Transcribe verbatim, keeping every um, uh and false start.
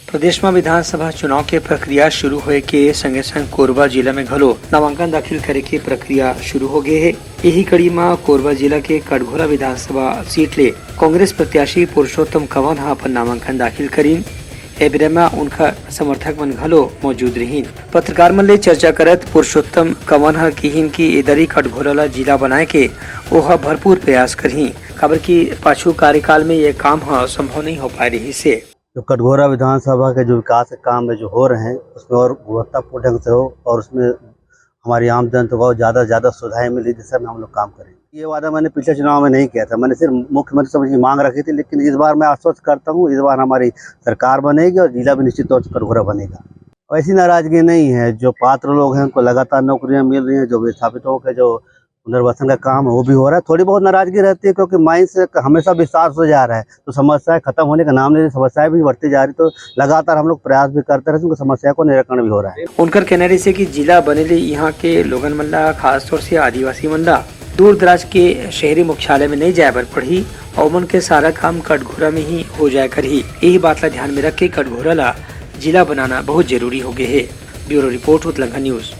प्रदेश म विधानसभा चुनाव के प्रक्रिया शुरू होए के संगे संग कोरबा जिला में घलो नामांकन दाखिल करे के प्रक्रिया शुरू हो गए हे। यही कड़ी म कोरबा जिला के कटघोरा विधानसभा सीट ले कांग्रेस प्रत्याशी पुरुषोत्तम कंवर ह अपन नामांकन दाखिल करीन। ए बेरा म उनका समर्थक मन घलो मौजूद रहिन। पत्रकार मन ले चर्चा करत पुरुषोत्तम कंवर ह किहिन कि ए दरी कटघोरा ला जिला बनाए के ओह भरपूर प्रयास करही, काबर कि पाछू कार्यकाल में ये काम ह संभव नहीं हो पाए रहिस हे। जो कटघोरा विधानसभा के जो विकास के काम है, जो हो रहे हैं, उसमें और गुणवत्तापूर्ण ढंग से हो और उसमें हमारी आम जनता को ज़्यादा से ज़्यादा सुविधाएं मिले, इस दिशा में हम लोग काम करेंगे। ये वादा मैंने पिछले चुनाव में नहीं किया था, मैंने सिर्फ मुख्यमंत्री समझ की मांग रखी थी, लेकिन इस बार मैं आश्वस्त करता हूँ, इस बार हमारी सरकार बनेगी और जिला भी निश्चित तौर से कटघोरा बनेगा। वैसी नाराजगी नहीं है, जो पात्र लोग हैं उनको लगातार नौकरियां मिल रही हैं, जो विस्थापितों के जो पुनर्वासन का काम है वो भी हो रहा है। थोड़ी बहुत नाराजगी रहती है क्योंकि माइंड से हमेशा विस्तार हो जा रहा है, तो समस्याएं खत्म होने का नाम नहीं, समस्याएं भी बढ़ती जा रही, तो लगातार हम लोग प्रयास भी करते रहते हैं, उनको समस्या को निराकरण भी हो रहा है। उनकर कहना रहिस हे कि जिला बने ले यहाँ के लोगन मन ला, खासतौर से आदिवासी मन ला दूर दराज के शहरी मुख्यालय में नहीं जाए बर पड़ही और ओमन के सारा काम कटघोरा में ही हो जाए करही। यही बात ला ध्यान में रख के कटघोरा ला जिला बनाना बहुत जरूरी हो गए हे। ब्यूरो रिपोर्ट, उतलंघा न्यूज।